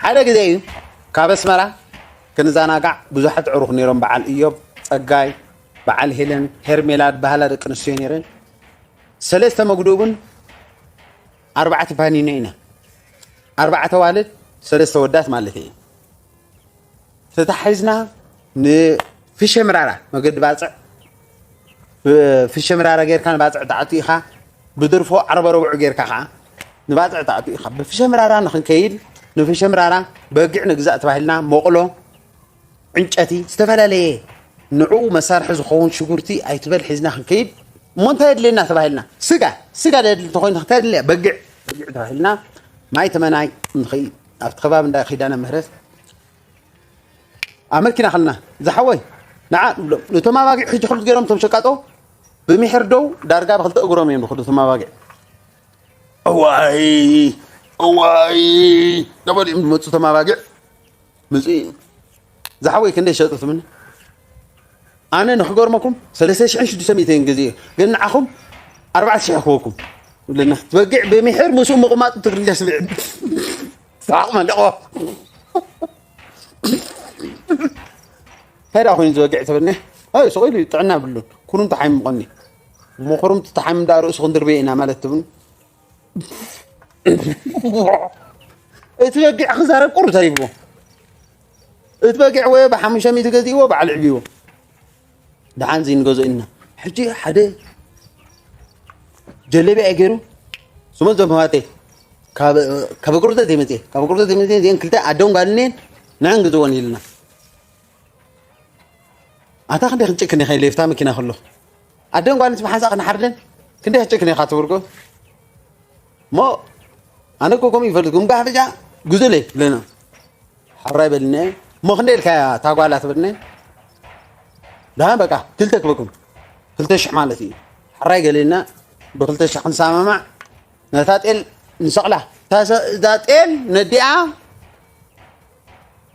ሓደ ግዜ እዩ ካብ ኣስመራ ክንዘናጋዕ ብዙሓት ኣዕሩኽ ነይሮም። በዓል እዮብ ጸጋይ፣ በዓል ሄለን፣ ሄርሜላ ዝበሃላ ደቂ ኣንስትዮ ነይረን። ሰለስተ መጉድኡ እውን ኣርባዕተ ፋኒኖ ኢና። ኣርባዕተ ኣዋልድ፣ ሰለስተ ወዳት ማለት እዩ። ተታሒዝና ንፍሸ ምራራ መገዲ ባጽዕ፣ ፍሸ ምራራ ጌርካ ንባጽዕ ትኣቱ ኢኻ። ብድርፎ ዓርበ ረቡዕ ጌርካ ኸዓ ንባጽዕ ትኣቱ ኢኻ። ብፍሸ ምራራ ንኽንከይድ፣ ንፍሸ ምራራ በጊዕ ንግዛእ ተባሂልና፣ መቑሎ፣ ዕንጨቲ፣ ዝተፈላለየ ንዕኡ መሳርሒ ዝኸውን ሽጉርቲ ኣይትበል ሒዝና ክንከይድ። እሞ እንታይ የድልየና ተባሂልና? ስጋ፣ ስጋ ደድሊ እንተኾይኑ እንታይ የድልያ? በጊዕ፣ በጊዕ ተባሂልና። ማይ ተመናይ ንኸይድ፣ ኣብቲ ከባቢ እንዳ ኪዳነ ምህረት ኣብ መኪና ከለና፣ ዝሓወይ፣ ንዓ ንብሎም። ነቶም ኣባጊዕ ሕጂ ክሉት ገይሮም፣ እቶም ሸቃጦ፣ ብሚሕር ደው ዳርጋ ብክልተ እግሮም እዮም ዝኸዱ፣ እቶም ኣባጊዕ። እዋይ፣ እዋይ፣ እናበሉ እዮም ዝመፁ፣ እቶም ኣባጊዕ። ምፅኡ እዩ። ዝሓወይ፣ ክንደይ ሸጡ ትብልኒ? ኣነ ንኽገርመኩም፣ ሰለስተ ሽሕን ሽዱሽተ ሚእትን ገዚኤ። ግን ንዓኹም፣ ኣርባዕተ ሽሕ ክወኩም። ይብለና። በጊዕ ብሚሕር ምስኡ ምቕማጡ ትግርኛ ስምዒ። ሰሓቕ መሊቕዎ። እንታይ ደኣ ኮይኑ ዝበግዕ ትብልኒ? ኣይ፣ ስቕ ኢሉ እዩ፣ ጥዕና የብሉን። ኩሩምቲ ሓይሚ ምቐኒ። እሞ ኩሩምቲ ተሓይሚ ደኣ ርእሱ ክንድርብዮ ኢና ማለት ትብልኒ? እቲ በጊዕ ክዛረብ ቁሩብ ተሪፍዎ። እቲ በጊዕ ወይ ብሓሙሽተ ሚእቲ ገዚእዎ፣ በዓል ዕብይዎ። ደሓን እዚ ንገዝኦ ኢና። ሕጂ ሓደ ጀለቢያ ገይሩ፣ ስሙ ዘመዋተይ፣ ካብ፣ ካብ ቁርጠት የመፅእ፣ ካብ ቁርጠት የመፅእ፣ እዚአን ክልተ ኣደን ጓልን እየን፣ ንዕን ግዝወን ኢልና። ኣታ ክንደይ ክንጭክን ኢኻ ኢለ፣ ኣብታ መኪና ከሎ። ኣደን ጓልን ብሓንሳእ ክንሓርደን፣ ክንደይ ክንጭክን ኢኻ ትብልኩ? እሞ ኣነ እኮ ከምኡ ይፈልጥ፣ ግምጋሕ ብጫ ግዙለይ ኢለና። ሓራይ በልኒ። እሞ ክንደይ ኢልካያ እታ ጓላ ትብልኒ? ደሓን በቃ ክልተ ክበኩም። ክልተ ሽሕ ማለት እዩ። ሓራይ ገሌና ብክልተ ሽሕ ክንሰማማዕ ነታ ጤል ንሰቕላ። እታ ሰ-፣ እዛ ጤል ነዲኣ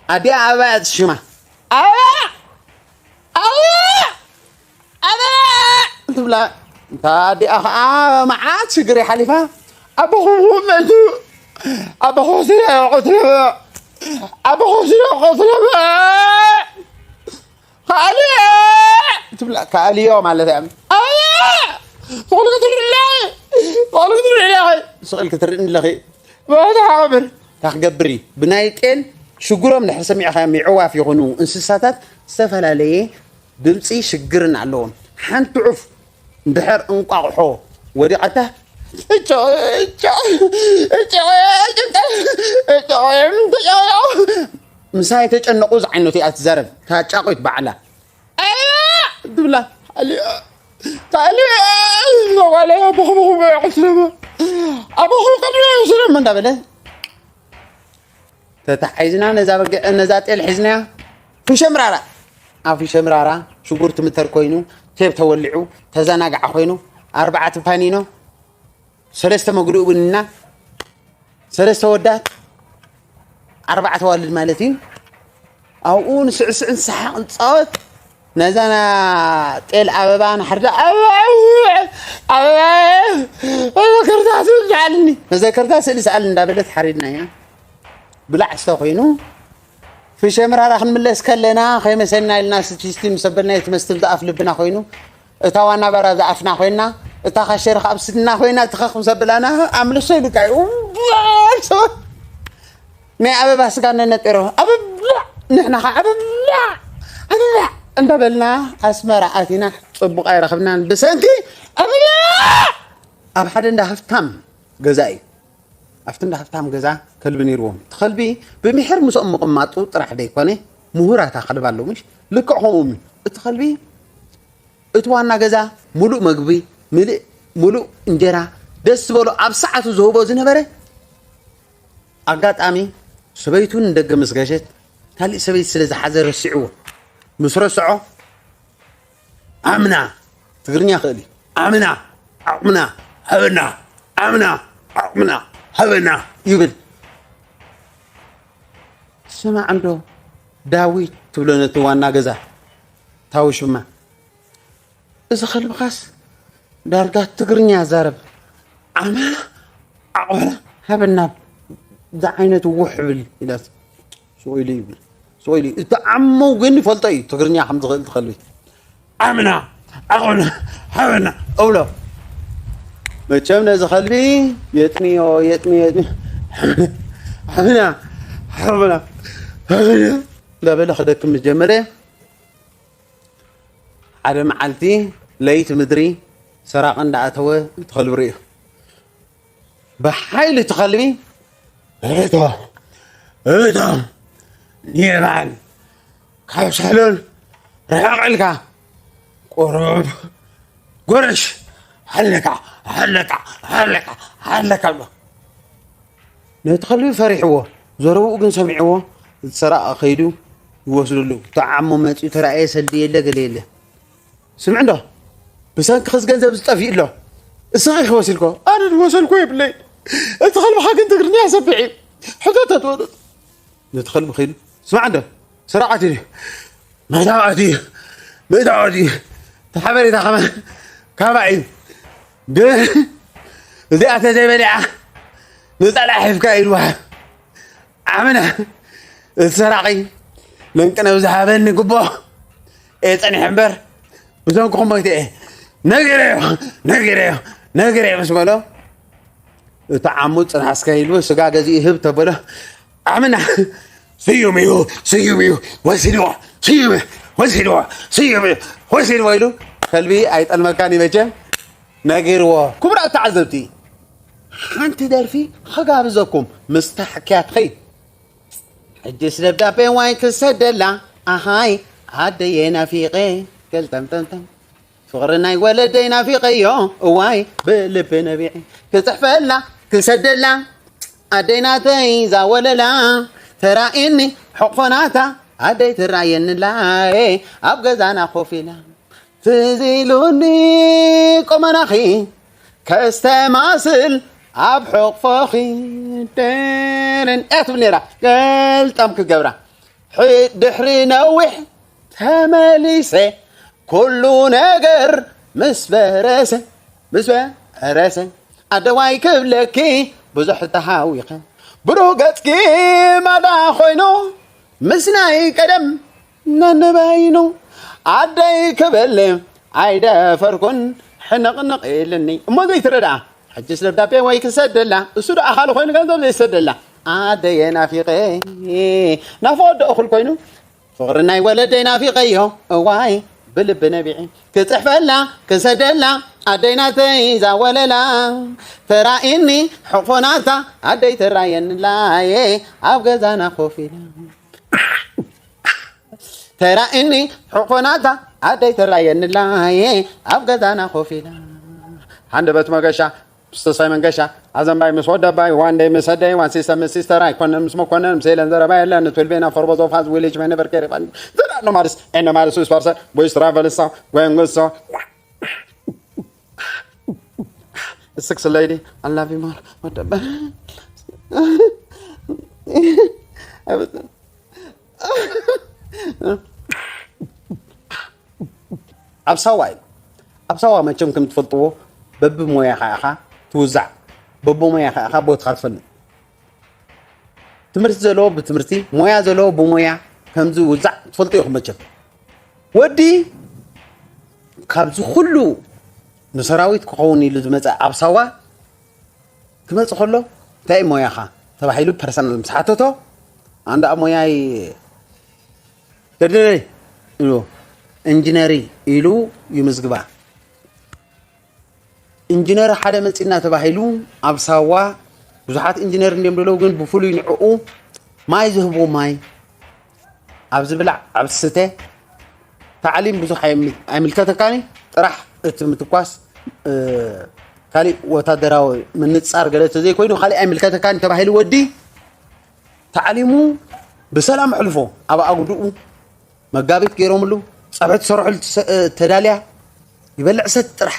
ኣዲኣ ኣበባ እያ ትሽማ። ኣበባ! ኣበባ! ኣበባ! ትብላ። እታ ኣዲኣ ኸዓ መዓት ሽግር እያ ሓሊፋ። ኣቦኹም መይቱ። ኣቦኹም ስለ ቆስለበ። ኣቦኹም ስለ ቆስለበ። ከኣልዮ! ትብላ። ከኣልዮ ማለት እያ። ኣበባ! ስቕል ክትርኢ ኣለኺ። ስቕል ክትርኢ ኣለኺ። ስቕል ክትርኢ ኣለኺ። ቦታ ሓቕብር። እንታይ ክገብር እዩ? ብናይ ጤል ሽግሮም ድሕሪ ሰሚዕኻዮም፣ የዕዋፍ ይኹኑ እንስሳታት ዝተፈላለየ ድምፂ ሽግርን ኣለዎም። ሓንቲ ዑፍ እንድሕር እንቋቑሖ ወዲቓታ፣ እጮ፣ እጮ፣ እጮ፣ እጮ፣ እጮ፣ ምሳይ ተጨነቑ ዝዓይነቱ እያ ትዛረብ፣ እታ ጫቑት ባዕላ። ኣያ! ትብላ። ኣሊ-፣ ኣሊ-፣ ጓለይ ኣቦኹም ኣቑስለማ። ኣቦኹም ቀድሞ ኣቑስለማ እንዳበለ። ተታሒዝና ነዛ በጊዕ፣ ነዛ ጤል ሒዝናያ። ፊሸምራራ። ኣብ ፊሸምራራ ሽጉርቲ ምተር ኮይኑ፣ ቴብ ተወሊዑ፣ ተዘናግዓ ኮይኑ፣ ኣርባዕተ ፋኒኖ፣ ሰለስተ መጉድኡ ብንና፣ ሰለስተ ወዳት፣ ኣርባዕተ ዋልድ ማለት እዩ። ኣብኡ ንስዕስዕ፣ ንሰሓቕ፣ ንፃወት። ነዛ ና ጤል ኣበባ ንሓርዳ፣ ኣበባ፣ ኣበባ፣ መዘከርታ ስእሊ ሰኣልኒ፣ መዘከርታ ስእሊ ሰኣልኒ እንዳበለት ሓሪድናያ። ብላዕ ስተ ኮይኑ፣ ፍሸ ምራራ ክንምለስ ከለና፣ ከይመሰልና ኢልና ስቲስቲ ምስ ኣበልና፣ እቲ መስትል ዝኣፍ ልብና ኮይኑ፣ እታ ዋና ባር ኣብዛ ኣፍና ኮይና፣ እታ ካሸር ኣብ ስድና ኮይና፣ ትኸኽ ምስ ኣበላና፣ ኣምልሶ ኢሉካ እዩ። ናይ ኣበባ ስጋ ነነጢሮ። ኣበባ! ንሕና ኸዓ ኣበባ! ኣበባ! እንዳበልና ኣስመራ ኣቲና፣ ጽቡቕ ኣይረኸብናን። ብሰንኪ ኣበባ! ኣብ ሓደ እንዳ ሃፍታም ገዛ እዩ። ኣብቲ እንዳ ሃፍታም ገዛ ከልቢ ነይርዎም። እቲ ከልቢ ብምሒር ምስኦም ምቕማጡ ጥራሕ ደይኮነ፣ ምሁራት ኣኸልቢ ኣለዉ፣ ምሽ? ልክዕ ከምኡ እውን። እቲ ከልቢ እቲ ዋና ገዛ ሙሉእ መግቢ፣ ምልእ፣ ሙሉእ እንጀራ፣ ደስ ዝበሎ ኣብ ሰዓቱ ዝህቦ ዝነበረ፣ ኣጋጣሚ ሰበይቱ ንደገ ምስ ገሸት፣ ካሊእ ሰበይቲ ስለ ዝሓዘ ረሲዕዎ። ምስ ረስዖ፣ ኣምና፣ ትግርኛ ክእል እዩ። ኣምና፣ ዓቕምና፣ ሃበና፣ ኣምና፣ ዓቕምና፣ ሃበና ይብል። ስማዕ እንዶ ዳዊት ትብሎ ነቲ ዋና ገዛ፣ ታዊ ሽማ። እዚ ከልብኻስ ዳርጋ ትግርኛ ዛረብ። ኣምና፣ ዓቕምና፣ ሃበና ዝዓይነቱ ውሕብል ኢላስ። ስቕ ኢሉ ይብል። ስቕ ኢሉ ይጥዓሞ፣ ግን ይፈልጦ እዩ ትግርኛ ከም ዝኽእል ትኸልቢ። ዓምና፣ ዓቑና፣ ሓበና እብሎ። መቸም ነዚ ከልቢ የጥንዮ፣ የጥንዮ፣ የጥንዮ። ዓምና፣ ሓበና፣ ሓበና እንዳበለ ክደክም ምስ ጀመረ፣ ሓደ መዓልቲ ለይቲ ምድሪ ሰራቒ እንዳኣተወ እቲ ከልቢ ርእዩ። ብሓይሊ እቲ ከልቢ፣ "እቶ፣ እቶ፣ ኒባን ካብ ሳሎን ርሕቕ ኢልካ ቁሩብ ጎረሽ፣ ሃለካ፣ ሃለካ፣ ሃለካ፣ ሃለካ" ኣሎ። ነቲ ከልቢ ፈሪሕዎ፣ ዘረብኡ ግን ሰሚዕዎ፣ እቲ ሰራቒ ከይዱ ይወስደሉ። እቲ ዓሞ መጺኡ ተራእየ፣ ሰልዲ የለ፣ ገለ የለ። "ስምዕ እንዶ፣ ብሰንኪ ኸዚ ገንዘብ ዝጠፍእ ኣሎ። እስኺ ኢኺ ወሲድኮ?" "ኣነ ድወሰድኮ የብለይ። እቲ ከልብኻ ግን ትግርኛ ሰፊሕ እዩ። ሕቶ ተትወደድ" ነቲ ከልቢ ከይዱ፣ "ስማዕ እንዶ፣ ሰራቓት እዩ። መእታወት እዩ። መእታወት እዩ። እቲ ሓበሬታ ከማን ካባእ እዩ። ብ-፣ እዚኣ ተዘይበሊዓ ንጸላእ ሒፍካ ኢልዋ። ኣመና፣ እቲ ሰራቒ ለንቅነ ብዝሃበኒ ግቦ እየ ጸኒሐ እምበር፣ ብሰንክኹም ሞይተ እየ። ነጊረዮ፣ ነጊረዮ፣ ነጊረዮ" ምስ በሎ፣ እቲ ዓሙ ጽናሕ እስከ ኢሉ ስጋ ገዚኡ ህብ ተበሎ። ኣመና፣ "ስዩም እዩ፣ ስዩም እዩ፣ ወሲድዎ፣ ስዩም እዩ፣ ወሲድዎ፣ ስዩም እዩ፣ ወሲድዎ" ኢሉ፣ ከልቢ ኣይጠልመካን እዩ መቸም፣ ነጊርዎ። ክቡራት ተዓዘብቲ፣ ሓንቲ ደርፊ ክጋብዘኩም ምስታ ሕክያ ትኸይድ። ሕጅስ ደብዳቤ ዋይ ክሰደላ፣ ኣሃይ፣ ዓደየ ናፊቐ፣ ገልጠምጠምጠም። ፍቕሪ ናይ ወለደይ ናፊቐዮ፣ እዋይ፣ ብልቢ ነቢዐ። ክጽሕፈላ፣ ክሰደላ፣ ኣደይ ናተይ ዛወለላ። ተራእየኒ ሕቕፎ ናታ፣ ኣደይ ትራየንላ፣ ኣብ ገዛና ኮፍ ኢላ። ትዝ ኢሉኒ ቁመናኺ፣ ከስተማስል ኣብ ሕቕፎኺ። ደረን እያ ትብል ነይራ፣ ገልጣም ክገብራ። ሕ-፣ ድሕሪ ነዊሕ ተመሊሰ፣ ኩሉ ነገር ምስ በረሰ፣ ምስ በረሰ። ኣደዋይ ክብለኪ ብዙሕ ተሃዊኸ፣ ብሩህ ገጽኪ ማዳ ኮይኑ፣ ምስ ናይ ቀደም ነንበይኑ። ኣደይ ክብል ኣይደፈርኩን፣ ሕንቕንቕ ኢልኒ እሞ ዘይትረድኣ። ሕጅስ ደብዳቤ ወይ ክሰደላ፣ እሱ ደኣ ኣኻሊ ኮይኑ ገንዘብ ዘይሰደላ። ኣደየ ናፊቐ፣ ናፍቖት ዶ እኹል ኮይኑ፣ ፍቕሪ ናይ ወለደይ ናፊቐዮ፣ እዋይ ብልቢ ነቢዐ። ክጽሕፈላ፣ ክሰደላ፣ ኣደይ ናተይ ዛወለላ። ተራእየኒ ሕቕፎ ናታ፣ ኣደይ ተራየንላየ፣ ኣብ ገዛና ኮፍ ኢላ። ተራእየኒ ሕቕፎ ናታ፣ ኣደይ ተራየንላየ፣ ኣብ ገዛና ኮፍ ኢላ። ሃንደበት መገሻ፣ ምስ ተስፋይ መንገሻ፣ ኣዘንባይ ምስ ወደባይ፣ ዋንደይ ምስ ኣደይ፣ ዋን ሲስተር ምስ ሲስተር፣ ኣይኮነን ምስ መኮነን፣ ምስ ሄለን ዘረባ የለን፣ ትውልቤና ፎርቦዞፋዝ፣ ዊሊች መነበር ኬሪፋን፣ ዘዳኖ ማርስ፣ ኤነ ማርስ፣ ስፓርሰ፣ ቦይስ ትራቨልሳ፣ ጎንጎሶ፣ ስክስ ሌዲ፣ I love you more፣ ወደባ። ኣብ ሳዋ እዩ። ኣብ ሳዋ መቸም ከም ትፈልጥዎ በብሞያኻ ኢኻ ትውዛዕ፣ በብሞያኻ ኢኻ ቦትኻ ትፈልጥ። ትምህርቲ ዘለዎ ብትምህርቲ፣ ሞያ ዘለዎ ብሞያ ከም ዝውዛዕ ትፈልጡ ኢኹም መቸም። ወዲ ካብዚ ኩሉ ንሰራዊት ክኸውን ኢሉ ዝመጸ ኣብ ሳዋ ክመጽእ ከሎ፣ "እንታይ እዩ ሞያኻ?" ተባሂሉ ፐርሰናል ምስ ሓተቶ፣ "ኣንዳ ሞያይ ደደደይ" ኢሉ፣ "ኢንጂነሪ" ኢሉ ይምዝግባ። ኢንጂነር ሓደ መጺና ተባሂሉ ኣብ ሳዋ ብዙሓት ኢንጂነር እንድዮም ዘለዉ፣ ግን ብፍሉይ ንዕኡ ማይ ዝህብዎ ማይ ኣብ ዝብላዕ፣ ኣብ ዝስተ፣ ታዕሊም ብዙሕ ኣይም-፣ ኣይምልከተካን እዩ። ጥራሕ እቲ ምትኳስ፣ እ፣ ካሊእ ወታደራዊ ምንጻር ገለ ተዘይኮይኑ ካሊእ ኣይምልከተካን እዩ ተባሂሉ ወዲ ታዕሊሙ ብሰላም ኣሕልፎ። ኣብ ኣጉድኡ መጋቢት ገይሮምሉ፣ ጸብሒ ትሰርሑሉ ትሰ-፣ እ፣ ተዳልያ፣ ይበልዕ ሰቲ ጥራሕ።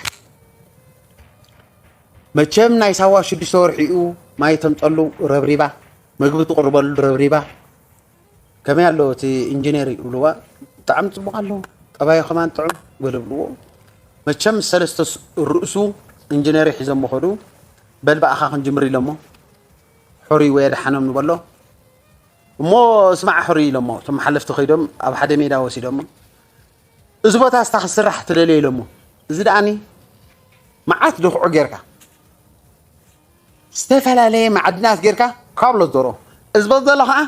መቸም ናይ ሳዋ ሽዱሽተ ወርሒኡ ማይ ተምጸሉ ረብሪባ፣ መግቢ ትቕርበሉ ረብሪባ። ከመይ ኣሎ እቲ ኢንጂነር ይብልዋ፣ ብጣዕሚ ጽቡቕ ኣሎ፣ ጠባዩ ከማን ጥዑም ገለ ብልዎ። መቸም ሰለስተ ስ-፣ ርእሱ ኢንጂነር ሒዞሞ ኸዱ፣ በል ብኣኻ ክንጅምር ኢሎሞ፣ ሕሩይ ወይ ኣድሓኖም ንበሎ። እሞ ስማዕ ሕሩይ ኢሎሞ፣ እቶም ሓለፍቲ ከይዶም ኣብ ሓደ ሜዳ ወሲዶሞ፣ እዚ ቦታ እስታ ክስራሕ ትደልዮ ኢሎሞ። እዚ ደኣኒ መዓት ድኹዑ ጌርካ፣ ዝተፈላለየ ማዕድናት ጌርካ ካብሎ ትዘሮ። እዚ ቦታ ዘሎ ከዓ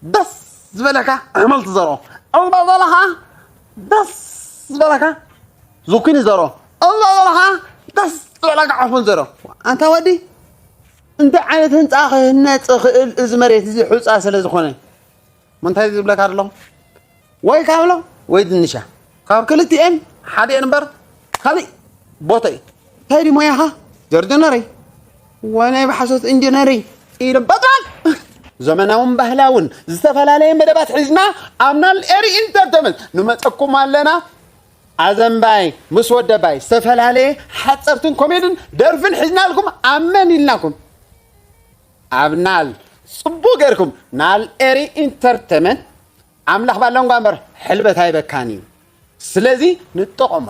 ደስ ዝበለካ ኣሕምልቲ ዘሮ። እዚ ቦታ ዘሎ ከዓ ደስ ዝበለካ ዙኪኒ ዘሮ። እዚ ቦታ ዘሎ ከዓ ደስ ዝበለካ ዓፉን ዘሮ። ኣንታ ወዲ፣ እንታይ ዓይነት ህንፃ ክህነፅ ይኽእል? እዚ መሬት እዚ ሑፃ ስለ ዝኾነ። ምንታይ ዝብለካ ኣለኹ? ወይ ካብሎ ወይ ድንሻ። ካብ ክልቲኤን ሓዲኤን እምበር ካሊእ ቦታ እዩ። እንታይ ድዩ ሞያኻ? ጀርጀነሪ ወይ ናይ ብሓሶት ኢንጂነሪ ኢሎም በጣም ዘመናውን ባህላውን ዝተፈላለየ መደባት ሒዝና ኣብ ናል ኤሪ ኢንተርቴንመንት ንመፀኩም ኣለና። ኣዘንባይ ምስ ወደባይ ዝተፈላለየ ሓፀርትን ኮሜድን ደርፍን ሒዝናልኩም ኣመን ኢልናኩም። ኣብ ናል ጽቡቅ ጌርኩም ናል ኤሪ ኢንተርቴንመንት ኣምላኽ ባለንጓ እምበር ሕልበት ኣይበካን እዩ። ስለዚ ንጠቐሞ።